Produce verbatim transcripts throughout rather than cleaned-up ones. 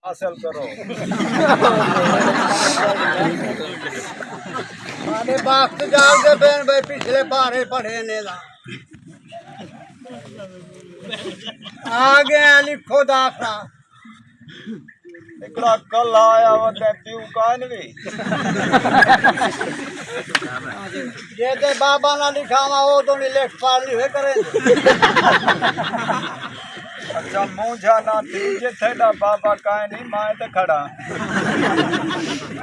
حاصل کرو۔ سارے باخت جاگ دے بین بھائی پچھلے پارے پڑھے نے دا۔ آ گئے ہیں لکھو داخلہ۔ ہکڑا کل آیا ودے پیو کائن وی۔ جے تے بابا نہ لکھاواں او تو نہیں لکھ پالی ہوئے کرے۔ اچھا مونجھا نہ تھی جے تھیڈا بابا کائن نہیں مائیں تے کھڑا۔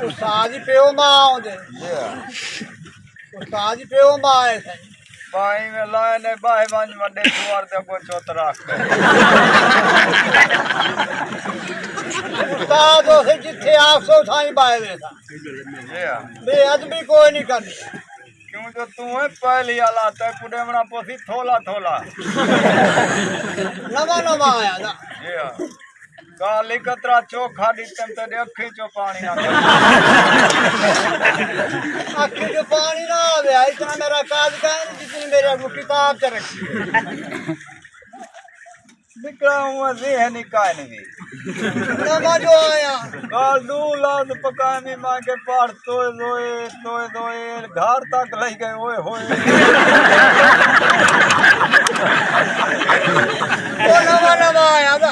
استاد جی پیو ماں آؤں دے۔ جی ہاں۔ استاد جی پیو ماں آئے سائیں۔ بھائی میں لائے نے باہے ونج وڈے سوار دے کو چوت راکھ۔ استاد اسے جتھے آکسو سائیں بائے ویسا۔ جی ہاں۔ بے ادبی کوئی نہیں کرنی۔ کیوں جو توں ہے پہلی آلا تے کڈے بنا پوسی تھولا تھولا۔ نواں نواں آیا نا۔ جی ہاں۔ کالی قطرہ چوکھا ݙتم تیݙے اکھیں چوں پاݨی نہ کھلے۔ اکھیں چوں پاݨی نہ آوے، اتنا میرا قاعدہ ہے جتنی میرے اڳوں کتاب چ رکھی۔ نکلا ہوں ذہن ہی کائے نہیں۔ نہ جو آیا۔ کال دو لاز پکائے میں ماں کے پاڑ توئے دوئے، توئے دوئے، گھر تک لئی گئے، اوئے ہوئے۔ او نواں نواں آیا نا۔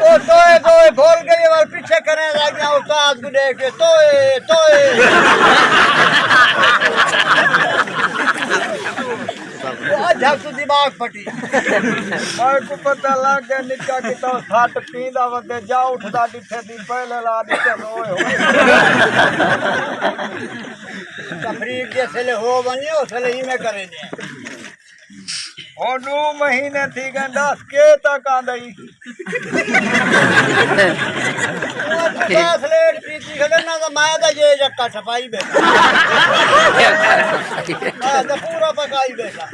او توئے توئے بھول گئی، ول پیچھے کریں لگ گیا، استاد کو دیکھ کے توئے توئے۔ او اجھا تو دماغ پھٹی۔ میں کو پتہ لگ گیا، نکا کتا سٹ پیندا ودے جا اٹھدا ڈٹھے دی پہلے لا ڈٹھے اوئے ہوئے۔ تفریق جس ویلے ہو ونڄے، اس ویلے ایویں کریں دے۔ ہݨ ݙو مہینے تھی ڳئے، ݙس کے تک آندئی۔ ٹرانسلیٹ کیتی کھڑے نہ، تاں میں تاں یہ جکا چھپائی بیٹھا۔ میں تاں پورا پکائی بیٹھا۔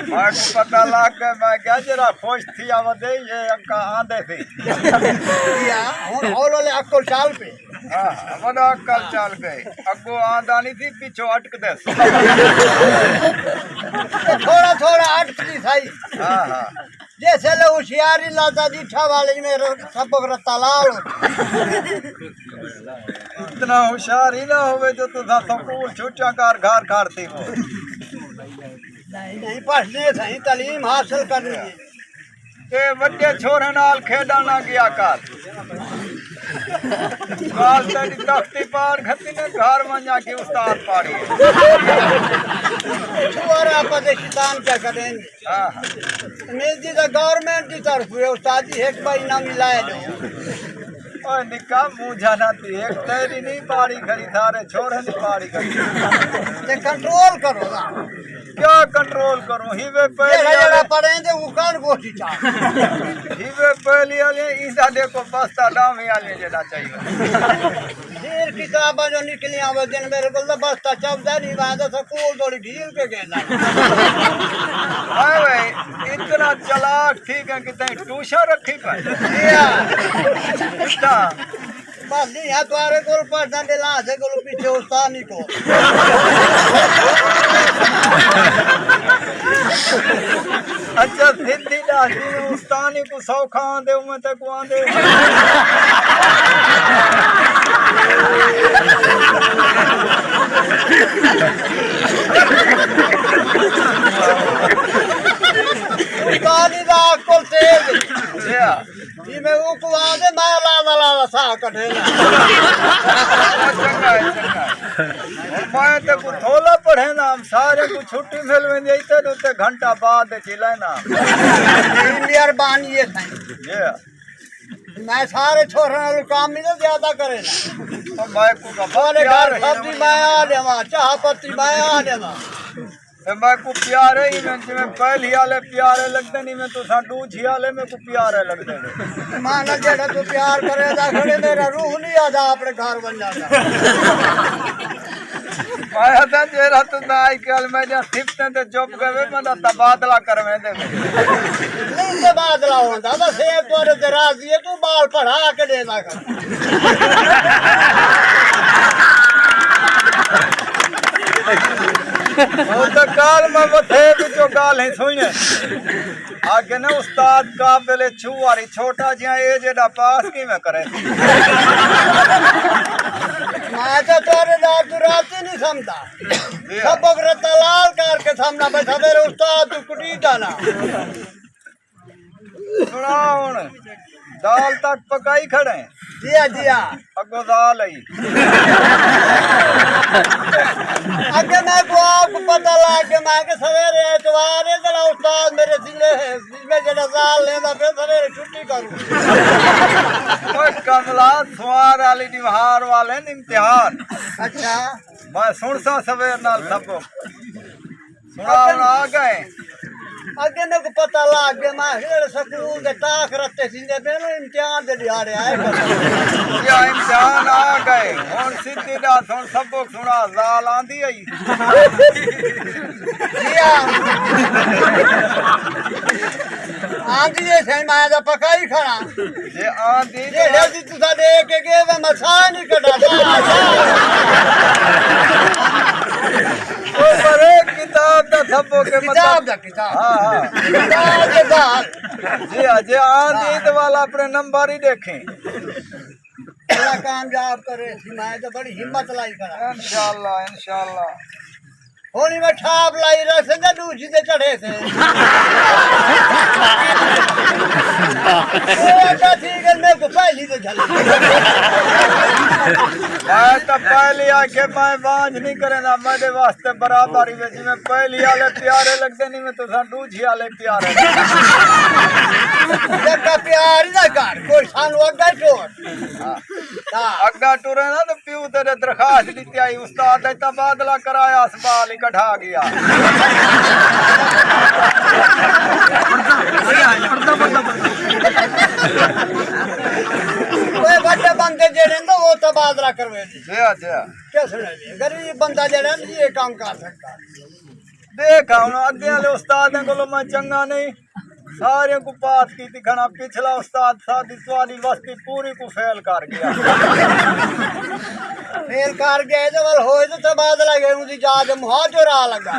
میں کو پتہ لگ ڳیا، میں کیا جرا خوش تھی آوندے، یہ اکا آندے تھی۔ یا، ہݨ ہولے ہولے عقل چل پئی۔ ہاں، وݙا عقل چل ڳئے۔ اڳوں آندا نہیں سی، پچھوں اٹکدے سی۔ تھوڑا تھوڑا اٹکدی سائی۔ ہاں، ہاں۔ جس ویلے ہوشیاری لاتا ݙٹھا والے میں سبق رتا لال۔ اتنا ہوشیار ہی نہ ہوئے جو تساں سکول چھٹیاں کر گھر کھڑ تھی ہو۔ نہیں، نہیں پڑھنے سائیں، تعلیم حاصل کرنی ہے۔ تے وݙے چھوہرے نال کھیݙݨ نہ ڳیا کر۔ ڳالھ تیݙی تختی پاڑ گھتی نے، گھر ونڄا کے استاد پاڑی۔ چھوہرا پتے شیطان کیا کریں۔ ہاں، ہاں۔ میری دا گورنمنٹ دی طرف ہے، استاد جی ہک بھائی نہ ملائے ݙو۔ اوئے نکا مونجھا نہ تھی، ہک تیݙی نہیں پاڑی کھڑی، سارے چھوہرے دی پاڑی کھڑی۔ تے کنٹرول کرو نا۔ کیا کنٹرول کروں؟ ہیوے پہلی جیڑھا جیڑھا والے، پڑھیں دے، او کون گوشی چا؟ ہیوے پہلی والے، ایندا ݙیکھو بستہ ݙاہویں والے جیڑھا چاہیے۔ ڈھیر کتاباں جو نکلیاں ہوئے دن میرے کول، بستہ چاہیدا نہیں، میں تاں سکول توڑی ڈھیل کے گیندا۔ ہائے وے، اتنا چلاک تھی ڳئے کتھائیں ٹیوشن رکھی پئی۔ جی ہاں۔ اچھا۔ بس جی ہاں، تہاݙے کول پڑھدا تے لاہدے کول پیچھے استانی کول۔ اچھا، سندھی ݙاہدی استانی کوں سوکھا آندے، اونویں تیکوں آندے۔ استانی دا عقل تیز۔ جی ہاں۔ جی میں اونکوں آہدے، میں لالا لالا ساہ کڈھینا۔ چنڳا ہے، چنڳا ہے۔ میں تیکوں تھولا پڑھینا، سارے کوں چھٹی مل ویندی ہے، تے ݙو تے گھنٹہ بعد چلینا۔ مہربانی ہے سائیں۔ جی۔ میں سارے چھوہراں نال کم ہی زیادہ کرینا۔ او میں کو بابا سارے پیار گھر ہے۔ سبزی میں آ لیواں، چاہ پتی میں آ لیواں۔ تے میں کو پیارے ہی میں، جویں پہلی والے پیارے لڳدے نہیں، میں تساں ݙوجھی والے میں کو پیارے لڳدے نے۔ مانا جیڑھا تو پیار کرے دا کھڑے، میرا روح نہیں آدا اپنے گھر ونڄا دا۔ آیا تھا جیڑھا تو نہ آئی کل میں جا سفتے تے چپ گئے، میں دا تبادلہ کرویں دے۔ نہیں تبادلہ ہوندا، بس اے تورے تے راضی ہے، تو بال پڑھا کے ݙے دا کر۔ او تاں کال میں وتھے وچوں ڳالھیں سُݨیے۔ آکھے نے استاد قابل چھواری چھوٹا جیاں اے جیݙا پاس کیویں کرے؟ میں تاں تیݙے نال توں راضی نہیں سمدا۔ جی ہاں۔ سبق رتا لال کر کے سامنا بیٹھا میرے استاد توں کٹی جانا۔ سُݨا ہُݨ، دال تک پکائی کھڑے ہیں۔ جی ہاں، جی ہاں۔ اڳوں دال آئی۔ اڳے میں کو آپ کو پتہ لگ گیا، میں کہ سویرے اتوار ہے، ذرا استاد میرے ذمے ہے، میں جڑا دال لینا پھر سویرے چھٹی کروں۔ اوئے کملا، سوار والی ݙیوار والے نے امتحان۔ اچھا۔ میں سُݨساں سویر نال سبق۔ سُݨا ہُݨ آ ڳئے۔ اڳے میکوں پتہ لڳ ڳیا، میں ہیڑ سکول دے ٹاک رتے تھیندے پئے نو، امتحان دے ݙیہاڑے آئے پئے۔ یا امتحان آ ڳئے، ہُݨ سدھی ݙس، ہُݨ سبق سُݨا، ذال آندی ہئی؟ جی ہاں۔ آندی ہے سائیں، میں تاں پکا ہی کھڑا۔ جے آندی جیڑھے دی تساں ݙے کے ڳئے وے، میں ساہ نہیں کڈھا۔ او پر ایک کتاب دا سبق ہے، مطلب۔ کتاب دا، کتاب۔ ہاں، ہاں۔ کتاب دے ذال۔ جی ہاں، جے آندی تے والا اپݨے نمبر ہی ݙیکھیں۔ اللہ کامیاب کرے، میں تو بڑی ہمت لائی کھڑا۔ انشاءاللہ، انشاءاللہ۔ ہُݨ میں ٹھاپ لائی رہے سے، ݙوجھی تے چڑھے سے۔ او آکھا ٹھیک ہے، میں کو پہلی تے جھل۔ میں تاں پہلی آکھے میں وانج نہیں کریندا، میݙے واسطے برابر ہی ہے، جی میں پہلی والے پیارے لڳدے نہیں، میں تساں ݙوجھی والے پیارے لڳدے۔ جگہ پیار ہی نہ کر، کوئی سانو اڳا ٹوٹ۔ ہاں۔ اڳا ٹرے نا تے پیو تیݙے درخواست ݙتی آئی، استاد نے تبادلہ کرایا، اسبال ہی کڈھا ڳیا۔ اوئے وݙے بندے جیڑھے نا، او تبادلہ کروے ݙے۔ جی ہاں، جی ہاں۔ کس نے؟ غریب بندہ جیڑھا نہیں یہ کام کر سکدا۔ ݙیکھ ہُݨ اڳے والے استادیں کولوں میں چنڳا نہیں، سارے کوں پاس کیتی کھڑا۔ پچھلا استاد ساݙی تہاݙی وستی پوری کوں فیل کر ڳیا۔ فیل کر ڳئے تے ول ہوئے تے تبادلہ ڳئے، اُندی جا تے مہاجر آ لڳا۔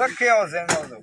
رکھے ہوسے موضوع۔